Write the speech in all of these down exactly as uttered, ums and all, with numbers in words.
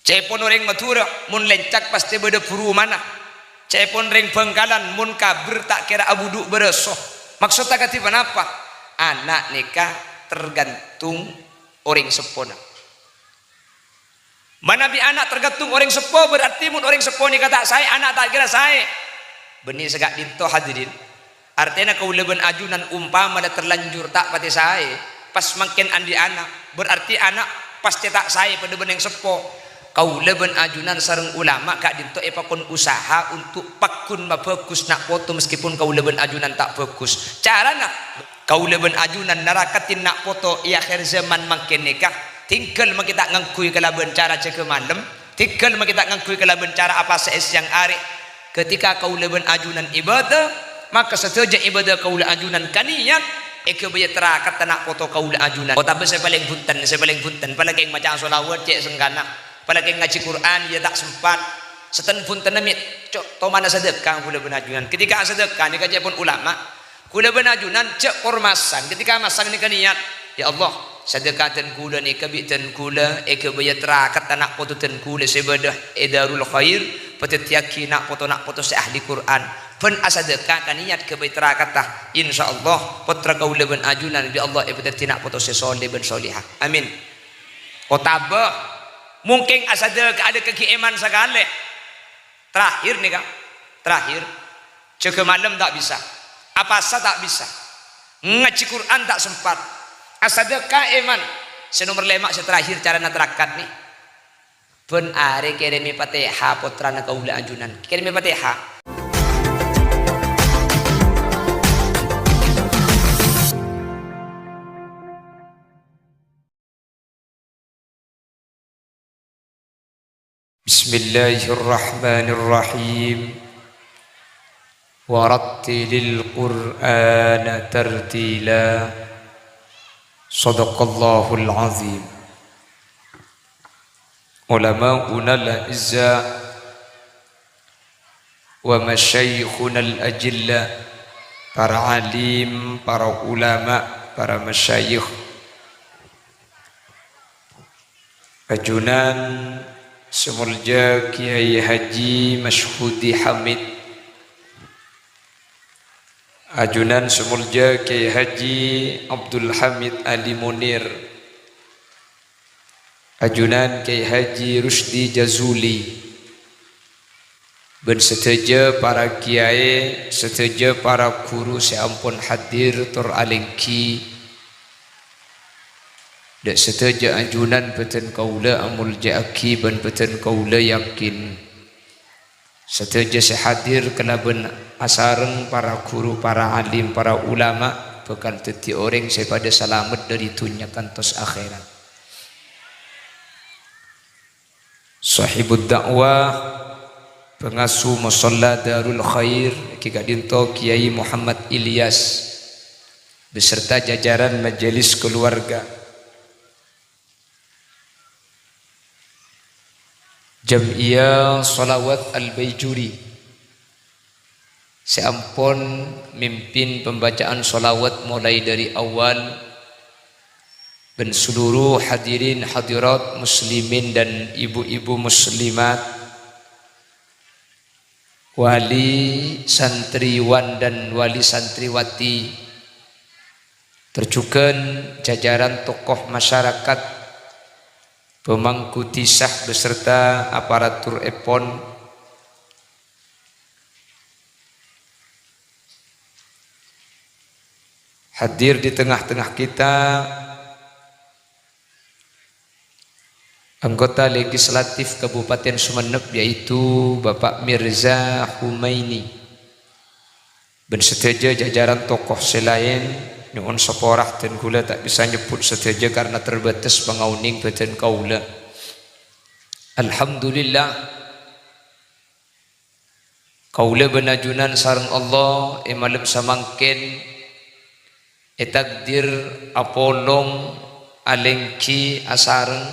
Ca'èpon orèng Madhurâ, mon lèncak pastè bâdâ bhuru mana. Ca'èpon rèng Bhângkalan, mon kabhâr ta' kèra abhudhu' bârâso. Maksodda kadhi ponapa? Ana' nèka tergantung orèng seppona. Manabi ana' tergantung orèng seppo, berarti mon orèng seppo nèka ta' saè, ana' ta' kèra saè. Bânnè sè ka'dinto, hadirin. Artèna kaulâ bân ajunan umpama la terlanjur ta' patè saè, pas mangkèn andi' ana', berarti ana' pastè ta' saè padâ bân orèng seppo. Kaulâ bân ajunan sareng ulama ka'dinto èpakon usaha untuk pagghun mabhâghus na' poto meskipun kaulâ bân ajunan ta' bhâghus. Carana, kaulâ bân ajunan narakadhi na' poto è akhèr zaman mangkèn nèka, tinggal makè ta' ngangghuy kalabân cara jâgâ malem, tinggal makè ta' ngangghuy kalabân cara apasa è sèyang arè. Ketika kaulâ bân ajunan ibadah, maka sadhâjâ ibadah kaulâ ajunan kanèyat èghâbâyâ tarakatta na' poto kaulâ ajunan. Otabâ sè palèng bhunten, sè palèng bhunten, palakèng maca sholawat cè' sengkana, palakèng ngajhi Qur'an, iyâ ta' sempat. Sèttong bhuntenna mè', co-, tomana sadâkah kaulâ bân ajunan. Ketika asadâkah nèka ca'èpon ulama, Kaulâ bân ajunan jhâ' por masang, ketika masang nèka niyat, "Ya Allah, sadâkah dân kaulâ nèka bi' dân kaulâ èghâbâyâ tarakatta na' poto dân kaulâ sè bâdâ è Darul Khair, padhâddhiyâghi na' poto-na' poto sè ahli Qur'an, bân asadâkah kaniyat ghâbây tarakatta. Insyaallah, pottra kaulâ bân ajunan bi' Allah èpadhâddhi na' poto sè sholè bân sholèha. Amin." Otabâ, mungkin asadâkah adâ' kaghi' èman sakalè. Terakhir nèka, terakhir, jâgâ malem ta' bisa, apasa ta' bisa, ngajhi Qur'an ta' sempat, asadâkah èman. Sè nomer lèma' sè terakhir carana tarakat nè. Bân arè kèrèmè Fatihah pottrana kaulâ ajunan. Kèrèmè Fatihah. Bismillahirrahmanirrahim. Warattilil Qur'ana tartila. Shadaqallahul azim. Ulama'unal a'izza wa masyayikhunal ajilla, para alim, para ulama, para masyayikh. Ajunan sè molja Kyai Haji Masyhudi Hamid. Ajunan sè molja Kyai Haji Abdul Hamid Ali Munir. Ajunan Kyai Haji Rusdi Jazuli. Bân sadhâjâ para kèyaè, sadhâjâ para ghuru sè ampon hadir tor alèngghi. Dâ' sadhâjâ ajunan bâdân kaulâ amolja'aghi bân bâdân kaulâ yakin sadhâjâ sè hadir kalabân asareng para ghuru, para alim, para ulama bhâkal dhâddhi orèng sè padâ salamet dâri dhunnya kantos akhèrat. Shahibud da'wah, pangasuh Musholla Darul Khair, ghi ka'dinto Kyai Muhammad Ilyas, beserta jajaran majelis keluarga. Jam'iyah Sholawat Al-Baijuri. Sè ampon mimpin pembacaan sholawat mulai dari awal, bân seluruh hadirin hadirat muslimin dan ibu-ibu muslimat, wali santriwan dan wali santriwati, tor jhughân jajaran tokoh masyarakat, pemangku dhisah beserta aparatur èpon, hadir di tengah-tengah kita, anggota legislatif Kabupaten Sumenep, yaitu Bapak Mirza Humaini, bân sadhâjâ jajaran tokoh sè laèn, nyo'on saporah dân kaulâ ta' bisa nyebbhut sadhâjâ karna terbatas pangaonèng bâdân kaulâ. Alhamdulillah, kaulâ bân ajunan sareng Allah è malem samangkèn ètakdir apolong alèngghi asareng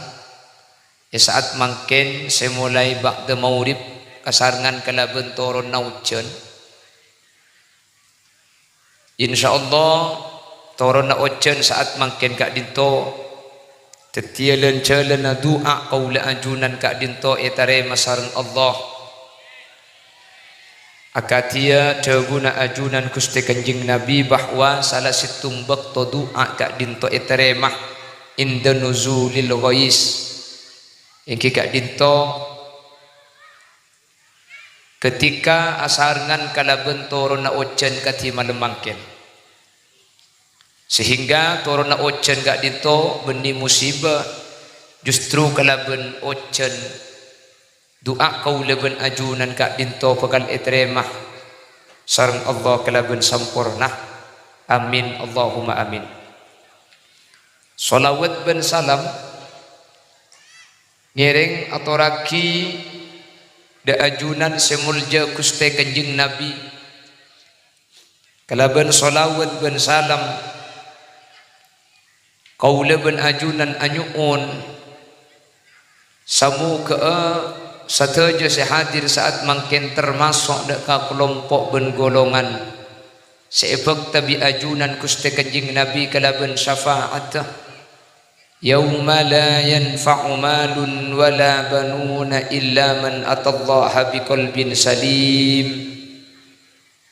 è sa'at mangkèn sè molaè ba'da maghrib kasarengngan kalabân toronna ojhân. Insyaallah, toronna ojhân sa'at mangkèn ka'dinto Dhâddhiyâ lan-jhâlânna du'a kaulâ ajunan ka'dinto ètarèma sareng Allah. Akadhiyâ dhâbuna ajunan Ghustè Kanjeng Nabi bahwa sala sèttong bâkto du'a ka'dinto ètarèma, inda nuzulil ghais, èngghi ka'dinto ketika asarengngan kalabân toronna ojhân kadhi malem mangkèn. Sehingga toronna ojhân ka'dinto bânnè musibâ, justru kalabân ojhân du'a kaulâ bân ajunan ka'dinto bhâkal ètarèma sareng Allah kalabân samporna. Amin, Allahumma amin. Shalawat bân salam ngèrèng atorraghi dâ' ajunan sè molja Ghustè Kanjeng Nabi. Kalabân shalawat bân salam, kaulâ bân ajunan anyo'on, samoghâ'â sadhâjâ sè hadir sa'at mangkèn termaso' dâ' ka kalompo' bân golongan sè èbhâkta bi' ajunan Ghustè Kanjeng Nabi kalabân syafa'atta. Yauma la yanfa'u malun wa la banuna illa man atallaha biqalbin salim.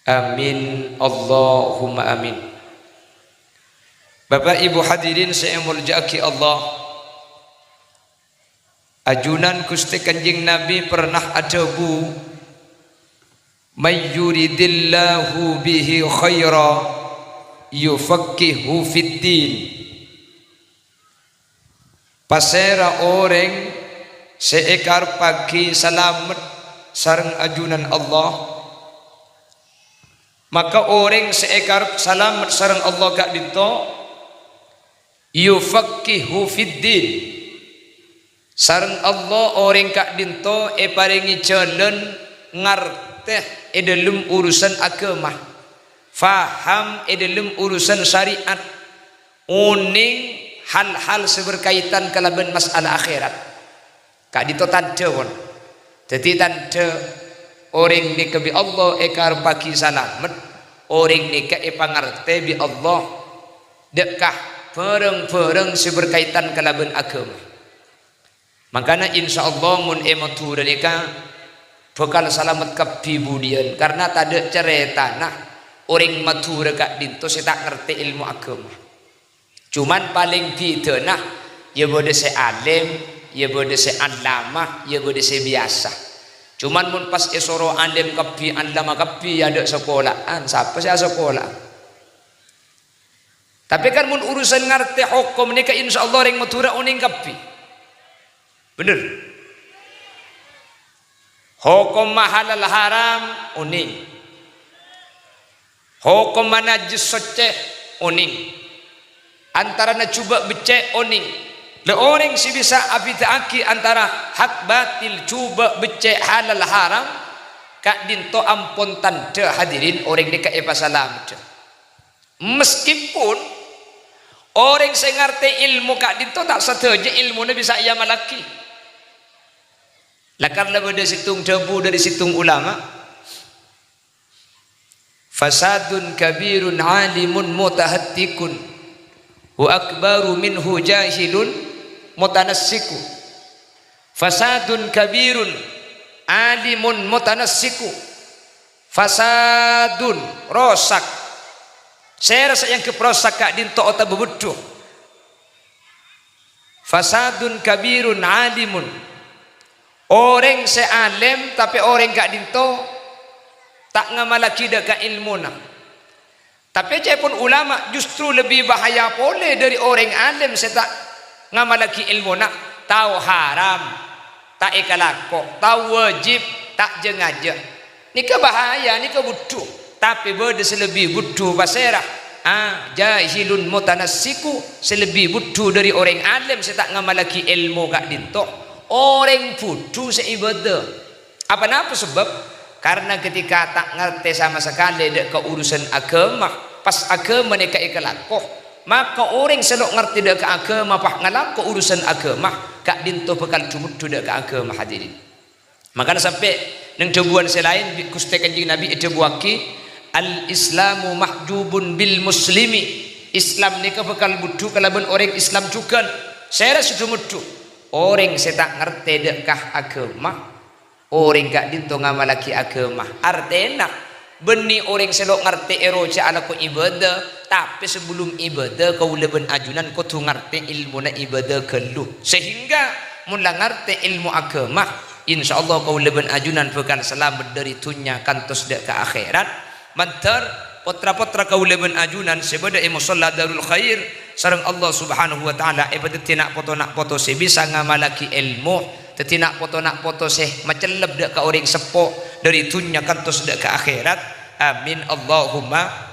Amin, Allahumma amin. Bapak Ibu hadirin sè èmoljâ'aghi Allah, ajunan Ghustè Kanjeng Nabi pernah adhâbu, "May yuridillahu bihi khaira yufaqqihhu fid din." Pasèra orèng sè èkarebbhâghi salamet sareng ajunan Allah, maka orèng sè èkarep salamet sareng Allah ka'dinto, yufaqqihhu fid din. Sareng Allah orèng ka'dinto èparèngè jhâlân ngartè è dhâlem urusan aghâma, faham è dhâlem urusan syariat, onèng hal-hal sè berkaitan kalabân masalah akhèrat. Ka'dinto tandhâ, pon. Dhâddhi tandhâ orèng nèka bi' Allah èkarebbhâghi salamet, orèng nèka èpangartè bi' Allah dâ' ka bhârâng-bhârâng sè berkaitan kalabân aghâma. Mangkana, insyaallah, mon è Madhurâ nèka bhâkal salamet kabbhi budiyân, karna tadâ' carètana orèng Madhurâ ka'dinto sè ta' ngartè èlmo aghâma. Cuman palèng bhidhâna, ya bâdâ sè alim, ya bâdâ sè allamah, ya bâdâ sè biyasa. Cuman mon pas èsoro alim kabbhi, allamah kabbhi, ya adâ' sakola'an, sapa sè asakola'an? Tapè kan mon urusan ngartè hokom nèka, insyaallah orèng Madhurâ onèng kabbhi. Bhender? Hokomma halal haram onèng. Hokomma najjhis soccè onèng. Antarana jhubâ' beccè' onèng. La orèng sè bisa abhidhâ'aghi antara hak batil, jhubâ' beccè', halal haram, ka'dinto ampon tandhâ, hadirin, orèng nèka èpasalameddhâ. Meskipun orèng sè ngartè èlmo ka'dinto ta' sadhâjâ èlmona bisa èamallaghi. La karna bâdâ sèttong dhâbu dâri sèttong ulama, "Fasadun kabirun alimun mutahattikun, wa akbaru minhu jahilun mutanassiku." Fasadun kabirun alimun mutanassiku. Fasadun, rosak. Sèra sè èangghep rosak ka'dinto otabâ beddhu. Fasadun kabirun alimun. Orèng sè alim, tapè orèng ka'dinto ta' ngamallaghi dâ' ka èlmona. Tapè ca'èpon ulama justru lebbi bahaya polè dâri orèng alim sè ta' ngamallaghi èlmona, tao haram, ta' èkalako, tao wajib, ta' jhâ-ngajhâ. Nèka bahaya, nèka beddhu. Tapè bâdâ sè lebbi beddhu pasèra? Ah, jahilun mutanassiku, sè lebbi beddhu dâri orèng alim sè ta' ngamallaghi èlmo ka'dinto. Orèng beddhu sè ibadah. Apa-napa sabâb? Karna ketika ta' ngartè sama sakalè dâ' ka urusan aghâma, pas aghâma nèka èkalako, maka orèng sè lo' ngartè dâ' ka aghâma pas ngalako urusan aghâma, ka'dinto bhâkal dhumedhu dâ' ka aghâma, hadirin. Mangkana sampè' neng dhâbuwân sè laèn bi' Ghustè Kanjeng Nabi èdhâbuwâghi, "Al-Islamu mahjubun bil muslimi." Islam nèka bhâkal beddhu kalabân orèng Islam jhughân. Sèra sè dhumodhu, orèng sè ta' ngartè dâ' ka aghâma, orèng ka'dinto ngamallaghi aghâma. Artèna, bânnè orèng sè lo' ngartè è roja alako ibadah, tapè sabellunna ibadah kaulâ bân ajunan kodhu ngartè èlmona ibadah ghâllu. Sehingga mon la ngartè èlmo aghâma, insyaallah kaulâ bân ajunan bhâkal salamet dâri dhunnya kantos dâ' ka akhèrat. Mandhâr, potra-potra kaulâ bân ajunan sè bâdâ è Musholla Darul Khair sareng Allah Subhanahu wa Ta'ala èpadhâddhi na' poto-na' poto sè bisa ngamallaghi èlmo, dhâddhi na' poto-na' poto sè macellep dâ' ka orèng seppo dâri dhunnya kantos dâ' ka akhèrat. Amin, Allahumma.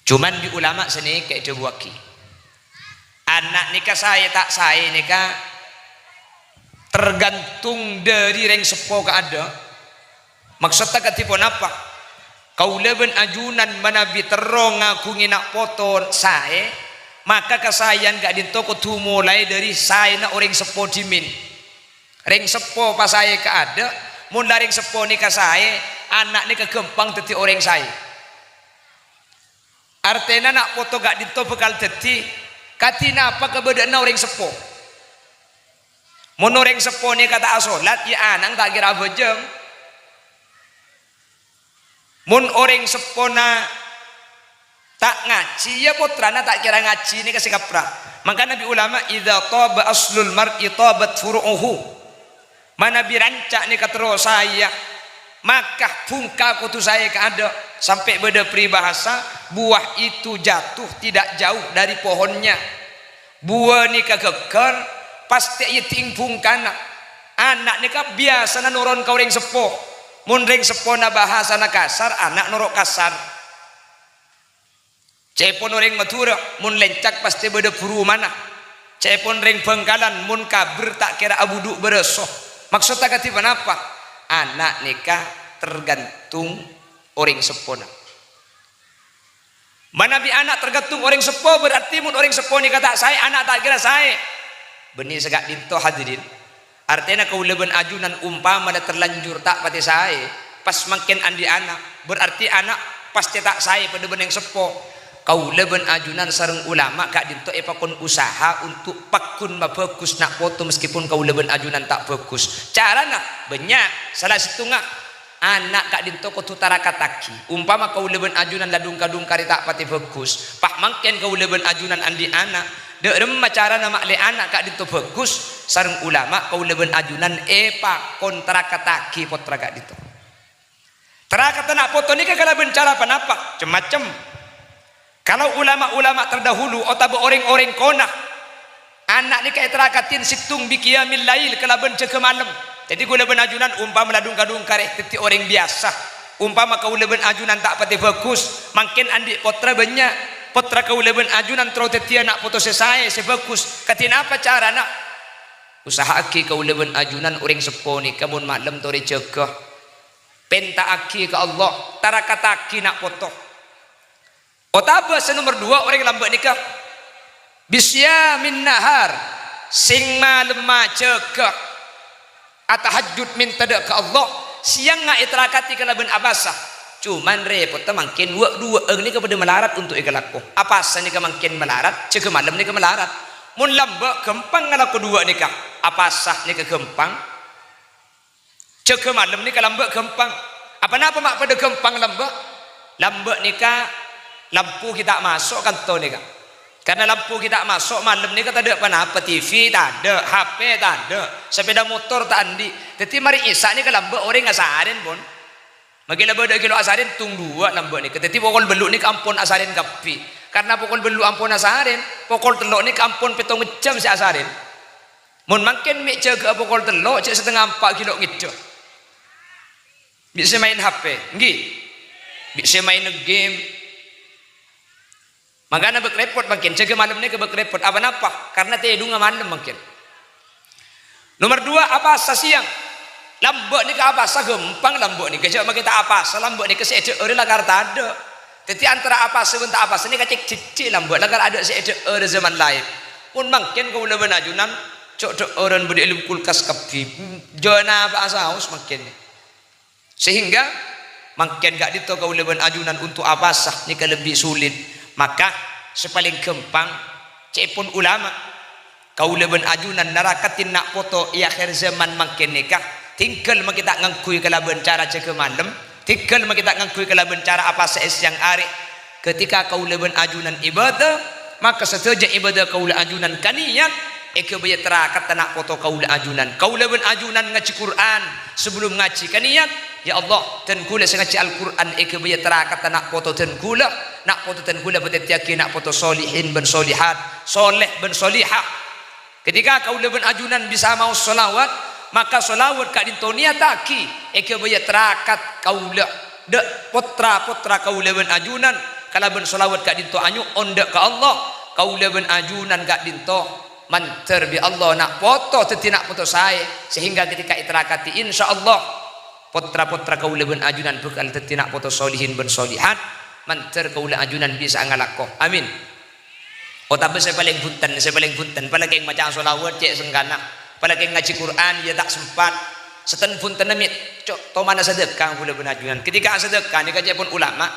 Coma bi' ulama sanèka èdhâbuwaghi, ana' nèka saè ta' saè nèka tergantung dâri rèng seppo ka'dinto. Maksodda kadhi ponapa? Kaulâ bân ajunan manabi terro ngaghungè na' poto saè, maka kasaèyan ka'dinto kodhu molaè dâri saèna orèng seppo dhimèn. Rèng seppo pasaè ka'dinto, mon la rèng seppo nèka saè, ana' nèka ghâmpang dhâddhi orèng saè. Artèna na' poto ka'dinto bhâkal dhâddhi kadhi napa kabâdâ'ânna orèng seppo. Mon orèng seppo nèka ta' asolat, ya ana'na ta' kèra abhâjâng. Mon orèng seppona ta' ngajhi, ya pottrana ta' kèra ngajhi nèka sè kapra. Mangkana bi' ulama, "Idza taba aslul mar'i tabat furu'uhu." Manabi ranca' nèka terro saèya, maka bhungka kodhu saè ka'dinto, sampè' bâdâ paribhâsa, "Buah itu jatuh tidak jauh dari pohonnya." Buwâ nèka ghâggâr, pastè èyèddhi'èng bhungkana. Ana' nèka biyasana noron ka orèng seppo. Mon rèng seppona bhâsana kasar, ana' noro' kasar. Ca'èpon orèng Madhurâ, mon lèncak pastè bâdâ bhurumana. Ca'èpon rèng Bhângkalan, mon kabâr ta' kèra abhudhu' bârâso. Maksodda kadhi ponapa? Ana' nèka tergantung orèng seppona. Manabi ana' tergantung orèng seppo, berarti mon orèng seppo nèka ta' saè, ana' ta' kèra saè. Bânnè sè ka'dinto, hadirin. Artèna kaulâ bân ajunan umpama la terlanjur ta' patè saè, pas mangkèn andi' ana', berarti ana' pastè ta' saè padâ bân rèng seppo. Kaulâ bân ajunan sareng ulama ka'dinto èpakon usaha untuk pagghun mabhâghus na' poto meskipun kaulâ bân ajunan ta' bhâghus. Carana bânnya', sala sèttonga, ana' ka'dinto kodhu tarakattaghi. Umpama kaulâ bân ajunan la dhung-kadhung karè ta' patè bhâghus, pas mangkèn kaulâ bân ajunan andi' ana', dâ' remma carana ma'lè ana' ka'dinto bhâghus? Sareng ulama kaulâ bân ajunan èpakon tarakattaghi pottra ka'dinto. Tarakatta na' poto nèka kalabân cara ponapa? Cem-macem. Kalau ulama-ulama terdahulu otabâ orèng-orèng kona, ana' nèka ètarakatin sèttong bi qiyamil lail kalabân jâgâ malem. Dhâddhi kaulâ bân ajunan umpama la dhung-kadhung karè dhâddhi orèng biyasa. Umpama kaulâ bân ajunan ta' patè bhâghus, mangkèn andi' pottra bânnya'. Pottra kaulâ bân ajunan terro dhâddhiyâ na' poto sè saè, sè bhâghus. Kadhi napa carana? Usaha'aghi kaulâ bân ajunan orèng seppo nèka mon malem torè jâgâ. Penta'aghi ka Allah, tarakattaghi na' poto. Otabâ sè nomer duwâ', orèng lambâ' nèka bishiyamin nahar, sèng malemma jâgâ, atahajjud mènta dâ' ka Allah, sèyangnga ètarakati kalabân apasa. Coma rèpotta mangkèn wâ'-duwâ'ân nèka padâ malarat untuk èkalako. Apasa nèka mangkèn malarat, jâgâ malem nèka malarat. Mon lambâ' ghâmpang ngalako duwâ' nèka, apasa nèka ghâmpang. Jâgâ malem nèka lambâ' ghâmpang. Aponapa ma' padâ ghâmpang lambâ'? Lambâ' nèka lampu ghi' ta' maso' kanto nèka. Karna lampu ghi' ta' maso', malem nèka tadâ' ponapa, T V tadâ', H P tadâ', sepèda motor ta' andi'. Dhâddhi marè Isya nèka lambâ' orèng asarèn, pon. Maghi la bâdâ ghi' lo' asarèn, tong duwâ' lambâ' nèka. Dhâddhi pokol bâllu' nèka ampon asarèn kabbhi. Karna pokol bâllu' ampon asarèn, pokol tello' nèka ampon pètto' jam sè asarèn. Mon mangkèn mè' jâgâ'â pokol tello', jâ' satengnga empa' ghi' lo' ngèdhâ. Bi' sè maèn H P, ènggi? Bi' sè maèn game. Mangkana bâk rèpot mangkèn, jâgâ malem nèka bâk rèpot. Aponapa? Karna tèdungnga malem mangkèn. Nomer duwâ', apasa sèyang. Lambâ' nèka apasa ghâmpang, lambâ' nèka jâ' makè ta' apasa, lambâ' nèka sè èdhâ'ârâ lakar tadâ'. Dhâddhi antara apasa bân ta' apasa nèka cèk-cècè lambâ', lakar adâ' sè èdhâ'ârâ zaman laèn. Pon mangkèn kaulâ bân ajunan, jâ' dhâ'ârân bâdâ è lem kulkas kabbhi. Jâ' napa'a saos mangkèn. Sehingga mangkèn ka'dinto kaulâ bân ajunan untuk apasa nèka lebbi sulit. Maka sè palèng ghâmpang, Ca'èpon ulama, kaulâ bân ajunan narakatin na' poto è akhèr zaman mangkèn nèka, tèngghâl makè ta' ngangghuy kalabân cara jâgâ malem, tèngghâl makè ta' ngangghuy kalabân cara apasa è sèyang arè. Ketika kaulâ bân ajunan ibadah, maka sadhâjâ ibadah kaulâ ajunan kaniyat èghâbâyâ tarakatta na' poto kaulâ ajunan. Kaulâ bân ajunan ngajhi Qur'an, sabellum ngajhi kaniyat, "Ya Allah, dân ghulâ sè ngajhi Al-Qur'an èghâbâyâ tarakatta na' poto dân ghulâ, na' poto dân ghulâ èpadhâddhiyâghi na' poto solihin bân solihat, soleh bân solihah." Ketika kaulâ bân ajunan bisa maos sholawat, maka sholawat ka'dinto niyattaghi èghâbâyâ tarakat kaulâ, dâ' pottra-pottra kaulâ bân ajunan kalabân sholawat ka'dinto anyo'on dâ' ka Allah, kaulâ bân ajunan ka'dinto mandhâr bi' Allah na' poto dhâddhi na' poto saè, sehingga ketika ètarakati, insyaallah, pottra-pottra kaulâ bân ajunan bhâkal dhâddhi na' poto solihin bân solihat, mandhâr kaulâ ajunan bisa'a ngalako. Amin. Otabâ sè palèng bhunten, sè palèng bhunten, palakèng maca sholawat cè' sengkana, palakèng ngajhi Qur'an, iyâ ta' sempat. Sèttong bhuntenna mè', co-, tomana sadhâka kaulâ bân ajunan. Ketika asadhâka nèka ca'èpon ulama,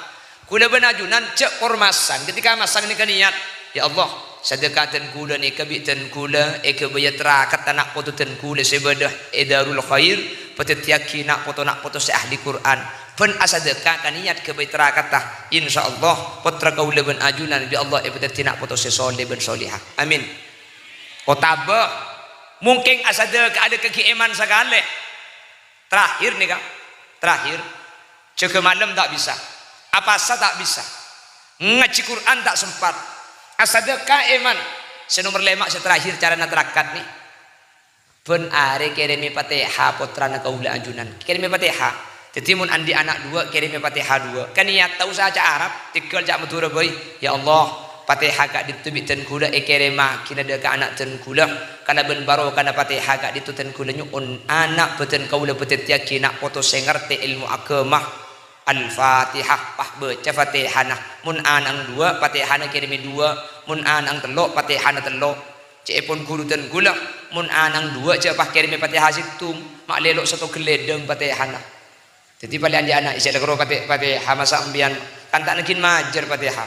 kaulâ bân ajunan jhâ' por masang. Ketika masang nèka niyat, "Ya Allah, sadhâka dân ghulâ nèka bi' dân ghulâ èghâbâyâ tarakatta na' poto dân ghulâ sè bâdâ è Darul Khair, èpadhâddhiyâghi na' poto-na' poto sè ahli Qur'an." Bân asadhâka kaniyat ghâbây tarakatta. Insyaallah, pottra kaulâ bân ajunan bi' Allah èpadhâddhi na' poto sè soleh bân solihah. Amin. Otabâ, mungkin asadhâka adâ' kaghi' èman sakalè. Terakhir nèka, terakhir. Jâgâ malem ta' bisa. Apasa ta' bisa. Ngajhi Qur'an ta' sempat. Asadhâka èman. Sè nomer lèma' sè terakhir carana tarakat nè. Bân arè kèrèmè Fatihah pottrana kaulâ ajunan. Kèrèmè Fatihah. Dhâddhi mon andi' ana' duwâ', kèrèmè Fatihah duwâ'. Kaniyat ta' osa ca' Arab, tèghâl ca' Madhurâ bhâi. "Ya Allah, Fatihah ka'dinto bi' dân ghulâ èkèrèmmaghina dâ' ka ana' dân ghulâ. Kalabân barokana Fatihah ka'dinto dân ghulâ nyo'on ana' bâdân kaulâ èpadhâddhiyâghi na' poto sè ngartè èlmo aghâma." Al-Fatihah, pas bâca Fatihana. Mon ana'na duwâ', Fatihana kèrèmè duwâ'. Mon ana'na tello', Fatihana tello'. Ca'èpon ghuru dân ghulâ, mon ana'na duwâ' jhâ' pas kèrèmè Fatihah sèttong, ma' lèlo' sèttong ghellèdhâng Fatihana. Dhâddhi palèng andi' ana' isè lakro Fati-, Fatihah, masa' sampèyan kan ta' nèngghin majâr Fatihah.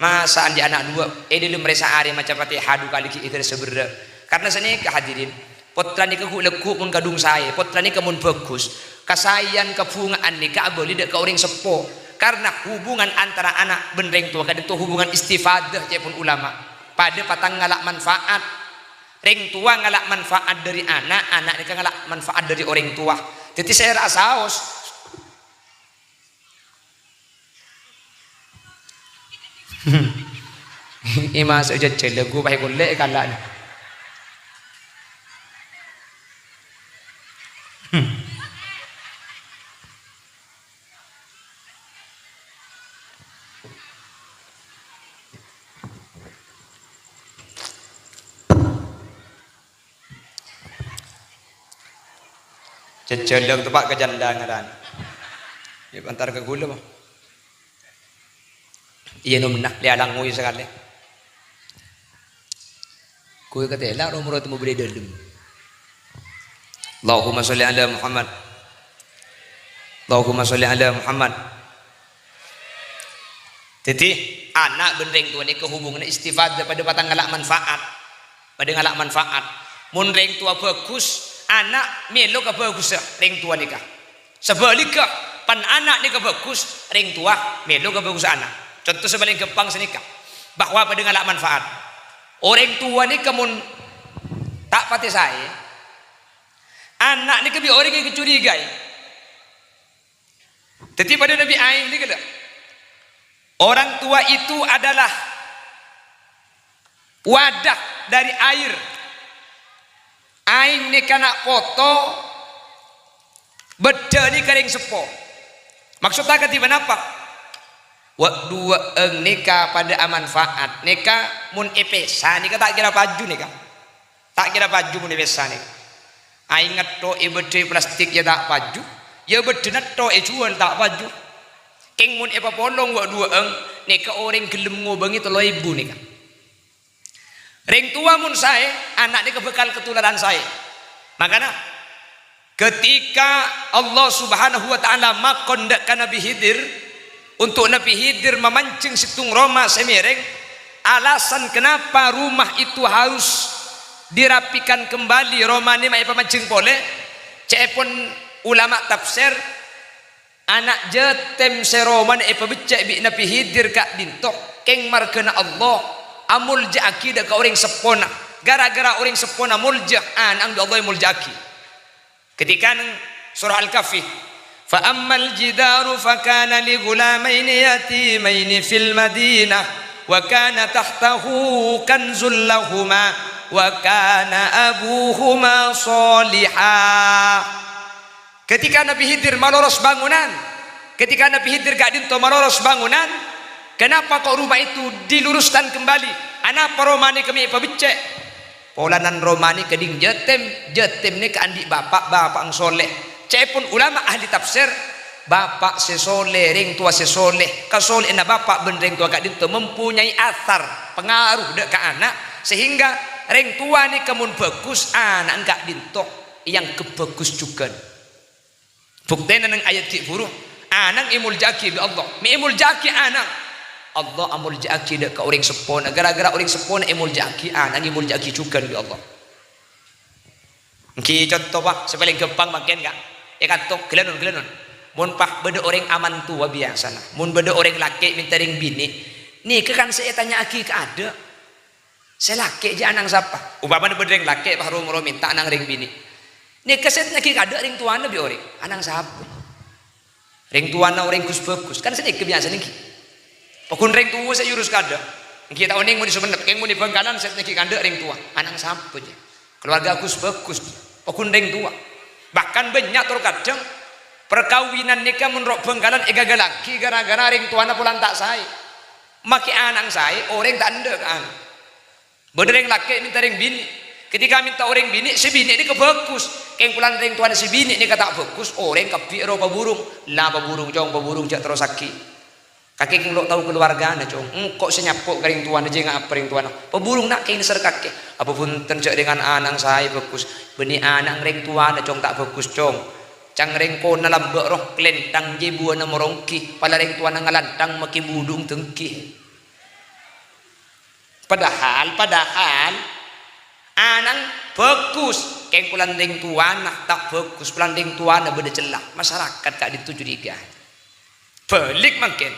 Masa' andi' ana' duwâ', è dhâlem rè saarè maca Fatihah du kalè ghi' èdhâr sabherrâ'. Karna sanèka, hadirin, pottra nèka ghu'-, lagghu' mon kadhung saè, pottra nèka mon bhâghus, kasaèyan kabhunga'an nèka abâli dâ' ka orèng seppo. Karna hubungan antara ana' bân rèng towa ka'dinto hubungan istifadah, ca'èpon ulama. Padâ patang ngala' manfaat. Rèng towa ngala' manfaat dâri ana', ana' nèka ngala' manfaat dâri orèng towa. Dhâddhi sèra'a saos. Èmaso' jhâjhâlâ, ghu pas èkollè' èkala'na. Jhâjhâlâng teppa' ka jhâlân ngaran. Yâ, antar ka ghulâ, Pak. Iyâ, nomna, lè alang ngoy sakalè. Koy katèla' ro-moro tèmmo bâdâ è dâlem. Allahumma sholli ala Muhammad. Allahumma sholli ala Muhammad. Dhâddhi, ana' bân rèng towa nèka hubunganna istifadah, padâ patang ngala' manfaat. Padâ ngala' manfaat. Mon rèng towa bhâghus, ana' mèlo kabhâghussa rèng towa nèka. Sabhâligghâ, pan ana' nèka bhâghus, rèng towa mèlo kabhâghussa ana'. Conto sè palèng ghâmpang sanèka, bahwa padâ ngala' manfaat. Orèng towa nèka mon ta' patè saè, ana' nèka bi' orèng ècurigai. Dhâddhi padâna bi' aèng nèka, lho. Orang tua itu adalah wadah dari air. Aèng nèka na' poto bâddhâna ka rèng seppo. Maksodda kadhi ponapa? Wâ'-duwâ'ân nèka padâ amanfaat. Nèka mon èpèsa nèka ta' kèra paju nèka. Ta' kèra paju mon èpèsa nèka. Aèng ngetto' èbâddhâi plastik yâ ta' paju, yâ bâddhâna tto' èjhuwâl ta' paju. Kèng mon èpapolong wâ'-duwâ'ân, nèka orèng ghellem ngobângè tello èbu nèka. Rèng towa mon saè, ana' nèka bhâkal katolaran saè. Mangkana, ketika Allah Subhanahu wa Ta'ala makon dâ' ka Nabi Khidir, untuk Nabi Khidir mamanjheng sèttong roma sè mèrèng, Alasan kenapa rumah itu harus dirapikan kembali, romane ma' epamanjheng pole, ca'epon ulama tafsir, ana' jâtèm sè romana èpabecce' bi' Nabbhi Khidir ka'dinto, kèng marghâna Allah amolja'aghi dâ' ka orèng seppona. Gara-gara orèng seppona molja, ana'na bi' Allah èmolja'aghi. Ketika neng surah Al-Kahfi, "Fa ammal jidaru fa kana li ghulamaini yatimaini fil madinah, wa kana tahtahu kanzul lahuma, wa kana abuhuma shaliha." Ketika Nabbhi Khidir maloros bangunan, ketika Nabbhi Khidir ka'dinto maloros bangunan, kenapa kok rumah itu diluruskan kembali? Anapa romana kami èpabecce'? Polana romana kèng jâtèm, jâtèm nèka andi' bapa', bapa' sè soleh. Ca'èpon ulama ahli tafsir, bapa' sè soleh, rèng towa sè soleh, kasolehânna bapa' bân rèng towa ka'dinto mempunyai asar, pengaruh dâ' ka ana', sehingga rèng towa nèka mon bhâghus, ana'na ka'dinto èangghep bhâghus jhughân. Buktèna neng ayat ghi' bhuru, ana'na èmolja'aghi bi' Allah. Mè' èmolja'aghi ana'na. Allah amolja'aghi dâ' ka orèng seppona. Gara-gara orèng seppona èmolja'aghi, ana'na èmolja'aghi jhughân bi' Allah. Ènggi conto, Pak, sè palèng ghâmpang mangkèn, Ka'. È kanto, ghâlânon, ghâlânon. Mon, Pak, bâdâ orèng amantowa biyasana. Mon bâdâ orèng lakè' mènta rèng binè', nèka kan sè ètanya'aghi kaadâ'. Sè lakè' jâ' ana'na sapa? Ompamana bâdâ rèng lakè' pas ro-moro mènta ana'na rèng binè'. Nèka sè ètanya'aghi kaadâ' rèng towana bi' orèng. Ana'na sapa? Rèng towana orèng ghus-bhâghus. Kan sanèka biyasana ènggi. Pagghun rèng towa sè èurus kaadâ'. Ènggi ta' onèng mon è Songennep, kèng mon è Bhângkalan sè ètanya'aghi kaadâ' rèng towa. Ana'na sapa jâ? Keluarga ghus-bhâghus. Pagghun rèng towa. Bahkan bânnya' tor kadhâng parkabinan nèka mon ro' Bhângkalan èghâghâllaghi gara-gara rèng towana polana ta' saè. Makè ana'na saè, orèng ta' endâ' ka ana'. Bâdâ rèng lakè' mènta rèng binè'. Ketika mènta orèng binè', sè binè' nèka bhâghus. Kèng polana rèng towana sè binè' nèka ta' bhâghus, orèng kabbhi ro paburung. La paburung, Cong, paburung, jâ' terrossaghi. Kakè kèng lo' tao kaluwargana, Cong. Engko' sè nyapo' ka rèng towana, jâ' ngapa rèng towana. Paburung, Na', kèng nèser kakè. Apa bhunten jâ' rèng ana'na saè bhâghus. Bânnè ana'na rèng towana, Cong, ta' bhâghus, Cong. Ca'na rèng kona lambâ' ro, kalènthang jâbuwânna moronggi. Pala rèng towana ngalantang makè budhung denggi. Padahal, padahal ana'na bhâghus, kèng polana rèng towana ta' bhâghus, polana rèng towana bâdâ cella. Masyarakat ka'dinto curiga. Bâlik mangkèn,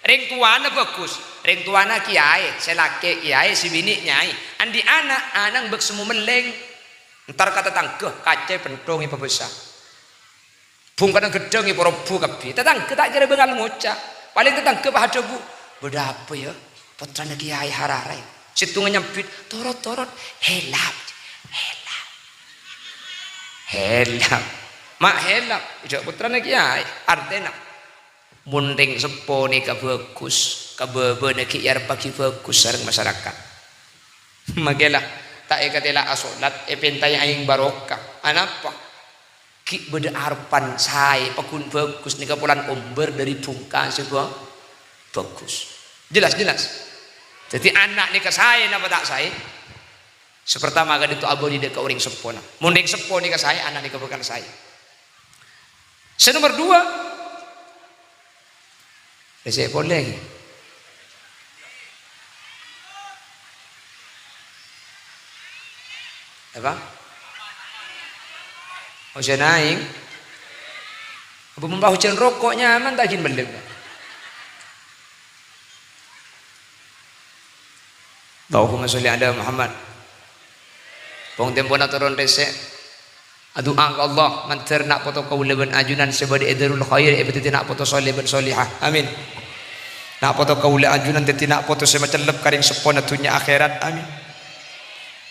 rèng towana bhâghus, rèng towana kèyaè, sè lakè' kèyaè, sè binè' nyaè. Andi' ana', ana'na bâk semmo mellèng. Entar ka tatangghâ, kacè penthong èpabâsa. Bhungkana ghâddhâng èparobhu kabbhi. Tatangghâ ta' kèra bângal ngoca'. Palèng tatangghâ pas adhâbu, "Bâdâ apa, yâ? Pottrana kèyaè harara, yâ?" Sèttongnga nyambit, "Torot, torot." "Helap, helap. Helap. Ma' helap. Jâ' pottrana kèyaè." Artèna, mon rèng seppo nèka bhâghus, ka bâbâna ghi' èarebbhâghi bhâghus sareng masyarakat. Makè la ta' èkatèla'a solat, èpèntaè aèng barokah. Anapa? Ghi' bâdâ arebbhân saè, pagghun bhâghus nèka polana ombâr dâri bhungka sè bhâ-, bhâghus. Jelas, jelas? Dhâddhi, ana' nèka saè napa ta' saè? Sè partama ka'dinto abâli dâ' ka orèng seppona. Mon rèng seppo nèka saè, ana' nèka bhâkal saè. Sè nomer dua, Rèsè' polè, ghi. Apa? Ojhân aèng? Apa mon pas ojhân roko' nyaman ta' ghin mellè? Allahumma sholli ala Muhammad. Pong tempona toron rèsè'. Adu'a ka Allah, mandhâr na' poto kaulâ bân ajunan sè bâdâ è Darul Khair èpadhâddhi na' poto sholeh bân sholehah. Amin. Na' poto kaulâ ajunan dhâddhi na' poto sè macellep ka rèng seppona dhunnya akhèrat. Amin.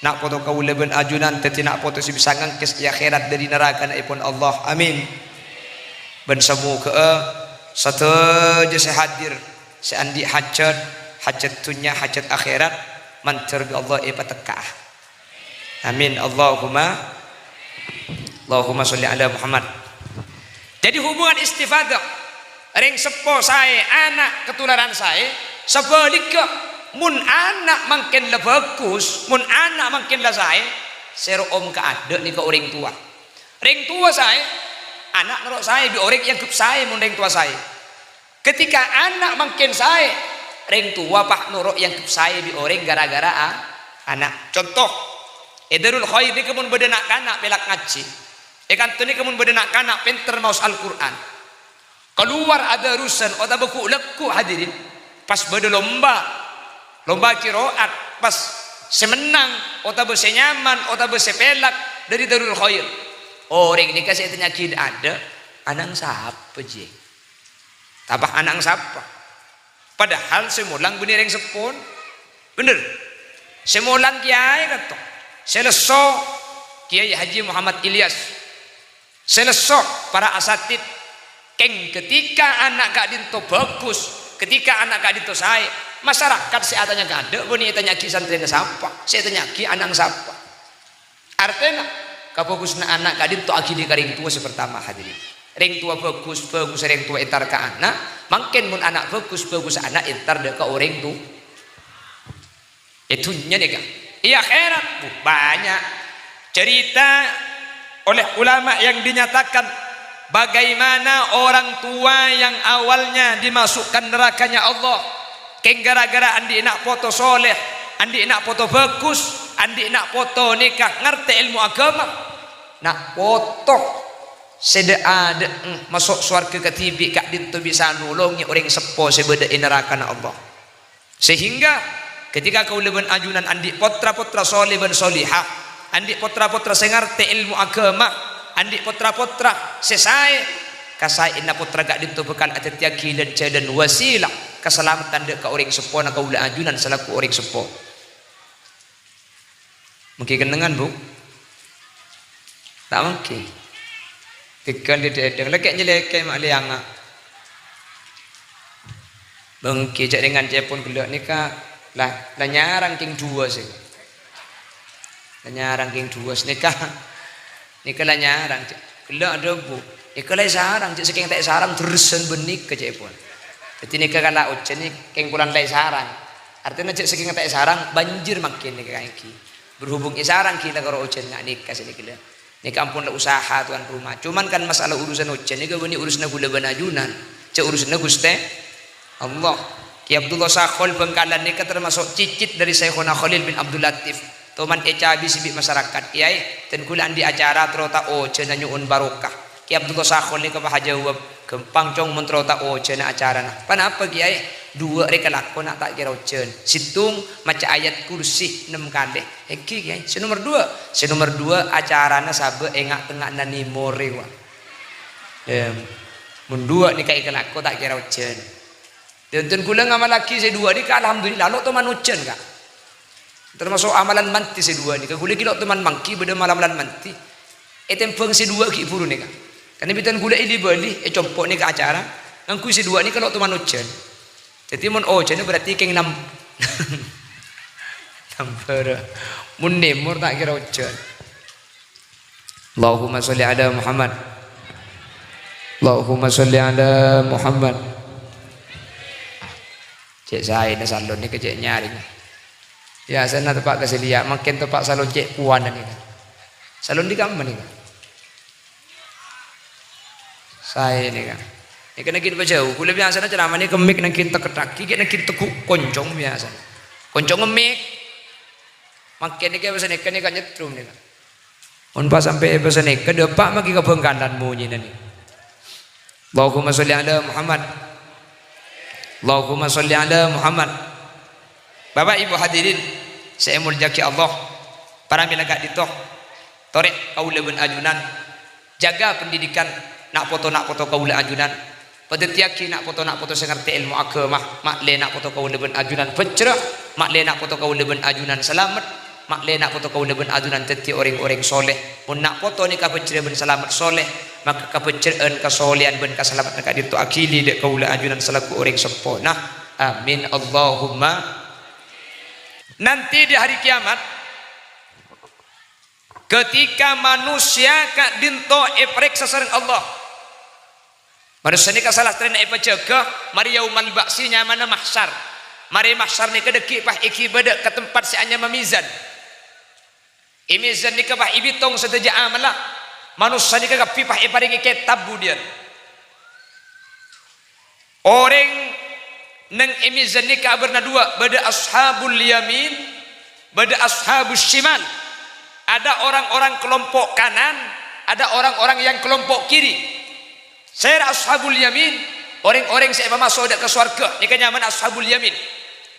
Na' poto kaulâ bân ajunan dhâddhi na' poto sè bisa ngangkès è akhèrat dâri naraka na'èpon Allah. Amin. Bân samoghâ'â sadhâjâ sè hadir, sè andi' hajhât, hajhât dhunnya, hajhât akhèrat, mandhâr bi' Allah èpatekka'a. Amin. Allahumma, Allahumma sholli ala Muhammad. Dhâddhi hubungan istifadah, rèng seppo saè, ana' katularan saè, sabhâligghâ, mon ana' mangkèn la bhâghus, mon ana' mangkèn la saè, sè ro'om kaadâ' nèka orèng towa. Rèng towa saè, ana' noro' saè, bi' orèng èangghep saè mon rèng towa saè. Ketika ana' mangkèn saè, Rèng towa pas noro' èangghep saè bi' orèng ghârâ-ghârâ a-, ana'. Conto, è Darul Khair nèka mon bâdâ na'-kana' pèlak ngajhi. È kanto nèka mon bâdâ na'-kana' pènter maos Al-Qur'an. Kalowar adarusan otabâ ghu'-lagghu', hadirin. Pas bâdâ lomba, lomba qiraat, pas sè mennang otabâ sè nyaman otabâ sè pèlak dâri Darul Khair. Orèng nèka sè ètanya'aghi dâ'-adâ', "Ana'na sapa, Jeng?" Tapah ana'na sapa? Padahal sè molang bânnè rèng seppona. Bhender? Sè molang kèyaè kanto. Sè lesso Kèyaè Haji Muhammad Ilyas. Sè lesso para asatid. Kèng ketika ana' ka'dinto bhâghus, ketika ana' ka'dinto saè, masyarakat sè atanya ka'dâ' bânnè ètanya'aghi santrèna sapa, sè ètanya'aghi ana'na sapa. Artèna, kabhâghusânna ana' ka'dinto aghili ka rèng towa sè partama, hadirin. Rèng towa bhâghus, bhâghus rèng towa èntar ka ana', mangkèn mon ana' bhâghus, bhâghus ana' èntar dâ' ka orèng towa. È dhunnya nèka. È akhèrat, bu, banyak cerita oleh ulama yang dinyatakan bagaimana orang tua yang awalnya dimasukkan nerakanya Allah, kèng ghârâ-ghârâ andi' na' poto soleh, andi' na' poto bhâghus, andi' na' poto nèka ngartè èlmo aghâma. Na' poto sè dâ'-adâ' maso' sowarghâ kadhibi' ka'dinto bisa nolongè orèng seppo sè bâdâ è nerakana Allah. Sehingga ketika kaulâ bân ajunan andi' potra-potra soleh bân solihah, andi' potra-potra sè ngartè èlmo aghâma, andi' potra-potra sè saè, kasaèna potra ka'dinto bhâkal adhâddhiyâghi lan-jhâlân wasilah kasalameddhân dâ' ka orèng seppona kaulâ ajunan salaku orèng seppo. Mangkèn kennengngan, Bu? Ta' mangkèn. Tèghâl dhi-, dhedheng, lèkè' nyèlèkè ma' lèyangnga. Mangkèn jhâ' rèng-, ngancèpon ghellâ' nèka la, la nyarang kèng duwâ sè. La nyarang kèng duwâ sè nèka. Nèka la nyarang, jhâ'. Ghellâ' adhâbu, "Nèka la èsarang, jhâ' sakèng ta' èsarang, derressân bânnè nèka," ca'èpon. Dhâddhi nèka kala ojhân nè-, kèng polana la èsarang. Artèna jhâ' sakèng ta' èsarang, banjir mangkèn nèka kaènggi. Berhubung èsarang ghi' la karo ojhân nga' nèka sè nèka la. Nèka ampon la usaha tuan rumah. Cuman kan masalah urusan ojhân nèka bânnè urusanna ghulâ bân ajunan. Jhâ' urusanna Ghustè Allah. Ki Abdullah Sakhol Bangkalan nèka termasuk cicit dari Syaikhona Khalil bin Abdul Latif. Toman ècabisi bi' masyarakat, "Kèyaè, dhân ghulâ andi' acara terro ta' ojhâna nyo'on barokah." Ki Abdullah Sakhol nèka pas ajâwâb, "Ghâmpang, Cong, mon terro ta' ojhâna acarana." "Ponapa, Kèyaè?" "Duwâ' rè kalako na' ta' kèra ojhân. Sèttong maca ayat kursi ennem kalè." "Èngghi, Kèyaè." "Sè nomer duwâ'?" "Sè nomer duwâ' acarana sabâ' è nga'-tengnga'anna nèmor rèwa." Em, mon duwâ' nèka èkalako ta' kèra ojhân. Dhân-, dhân ghulâ ngamallaghi sè duwâ' nèka, alhamdulillah, lo' toman ojhân, Ka'. Termasuk amalan mandhi sè duwâ' nèka. Ghulâ ghi' lo' toman mangghi bâdâ amalan mandhi. Ètèmbhâng sè duwâ' ghi' buru nèka. Karna bi' dhân ghulâ èli-bâli, è compo' nèka acara, ngangghuy sè duwâ' nèka lo' toman ojhân. Dhâddhi mon ojhâna berarti kèng nam-, nambârâ. Mon nèmor ta' kèra ojhân. Allahumma sholli ala Muhammad. Allahumma sholli ala Muhammad. Cè' saèna salon nèka cè' nyarèng. Biyasana teppa' ka sè lèya', mangkèn teppa' salon cè' powana nèka. Salon dhi kamma nèka? Saè nèka. Nèka nangkèn pajhâu. Ghulâ biyasana ceramah nèka mik nangkèn tekkettaghi, ghi' nangkèn teggu' koncong biyasana. Koncong mik. Mangkèn nèka biyasa nèka, nèka nyetrum nèka. Mon pas sampè' è bâsa nèka, dâpa' maghi ka Bangkalan monyèna nèka. Allahumma sholli ala Muhammad. Allahumma sholli ala Muhammad. Bapak Ibu hadirin sè èmoljâ'aghi Allah, para mèlaka ka'dinto, torè kaulâ bân ajunan jâgâ pendidikan na' poto-na' poto kaulâ ajunan. Padhâddhiyâghi na' poto-na' poto sè ngartè èlmo aghâma, ma'lè na' poto kaulâ bân ajunan bhâjjhrâ, ma'lè na' poto kaulâ bân ajunan salamet, ma'lè na' poto kaulâ bân ajunan dhâddhi orèng-orèng sholeh. Mon na' poto nèka bhâjjhrâ bân salamet sholeh, maka kabhâjjhrâ'ân, kasolèhan bân kasalameddhân ka'dinto aghili dâ' kaulâ ajunan salaku orèng seppona. Amin, Allahumma. Nanti di hari kiamat, ketika manusia ka'dinto èparèksa sareng Allah, manossa nèka salastarèna èpajâgâ, marè Yaumal Ba'si nyamana Mahsyar. Marè Mahsyar nèka dhâggi' pas èghibâ dâ' ka tempat sè anyama Mizan. È Mizan nèka pas èbitong sadhâjâ amalla. Manossa nèka kabbhi pas èparèngè kètab budiyân. Orèng Neng è mizan nèka bârna duwâ', bâdâ ashabul yamin, bâdâ ashabus shimal. Ada orang-orang kelompok kanan, ada orang-orang yang kelompok kiri. Sèra ashabul yamin, orèng-orèng sè èpamaso' dâ' ka sowarghâ, nèka nyamana ashabul yamin.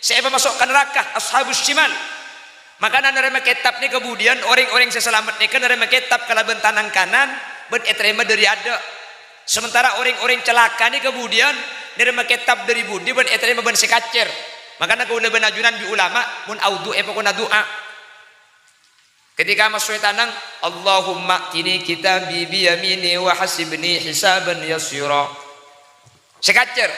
Sè èpamaso' ka naraka, ashabus shimal. Mangkana narèma kètab nèka budiyân, orèng-orèng sè salamet nèka narèma kètab kalabân tanang kanan bân ètarèma dâri adâ'. Sementara orèng-orèng calaka nèka budiyân narèma kètab dâri budi bân ètarèma bân sè kacèr. Mangkana kaulâ bân ajunan bi' ulama, mon audhu' è pokona du'a. Ketika maso' è tanang, "Allahumma a'tini kitabi biyamini wa hasibni hisaban yasira." Sè kacèr.